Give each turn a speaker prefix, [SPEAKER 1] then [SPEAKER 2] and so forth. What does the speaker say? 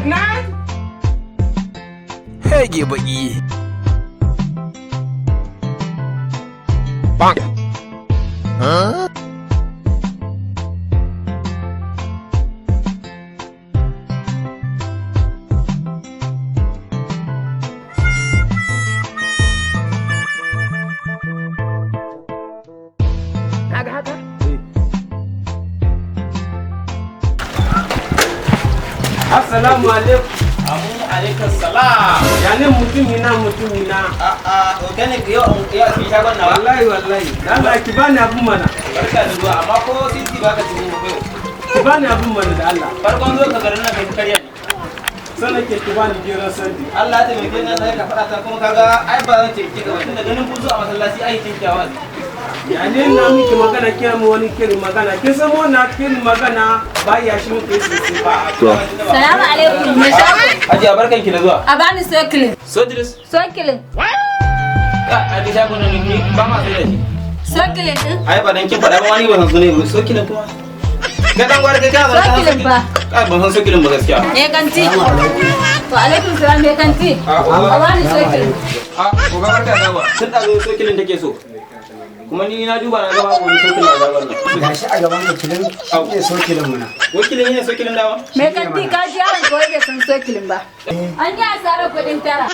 [SPEAKER 1] 9.
[SPEAKER 2] Hege baki.
[SPEAKER 1] Kaga haka? Assalamu alaikum.
[SPEAKER 3] Amu alaikum salam.
[SPEAKER 1] Ya ne mutumina mutumina.
[SPEAKER 3] A'a, organic yau yau a cikin shagon nawa.
[SPEAKER 1] Wallahi wallahi. Allah ki bani abun mana.
[SPEAKER 3] Barka da zuwa, amma ko titi baka ci mu yau.
[SPEAKER 1] Ki bani abun mana da Allah.
[SPEAKER 3] Farkon zo ka garin nan kai karya ne.
[SPEAKER 1] Sannan ke ki bani geron sandi.
[SPEAKER 3] Allah ya taimake ni sai ka faɗa ta kuma kaga ai ba zan taimake ka ba tunda ganin buzu a masallaci ai tinkiyawa.
[SPEAKER 1] Ya ne na miki magana kiya mu wani kirin magana. Kin san wannan kirin magana ba ya shi muke sosai ba.
[SPEAKER 4] Salamu alaikum, mai shago.
[SPEAKER 3] Hajiya barkan ki da zuwa.
[SPEAKER 4] A bani sokilin.
[SPEAKER 3] Sojris.
[SPEAKER 4] Sokilin.
[SPEAKER 3] Ka a ji shagon nan ni ba ma sai da shi.
[SPEAKER 4] Sokilin din.
[SPEAKER 3] Ai ba dan kin faɗa ba wani ba san sunan ba sokilin kuma. Kai dan gwara kai kana
[SPEAKER 4] Sokilin ba.
[SPEAKER 3] Kai ban san sokilin ba gaskiya.
[SPEAKER 4] Me kanti. Wa alaikum salam me kanti. A bani sokilin.
[SPEAKER 3] A gobe barka da zuwa. Tun da zo sokilin take so. Kuma ni na duba na ga babu wani sokilin a shagon nan.
[SPEAKER 5] Gashi a gaban wakilin shi ne sokilin muna.
[SPEAKER 3] Wakilin ne sokilin dawa?
[SPEAKER 4] Me kanti ka ji yaron kawai bai san sokilin ba. An yi asarar kuɗin tara.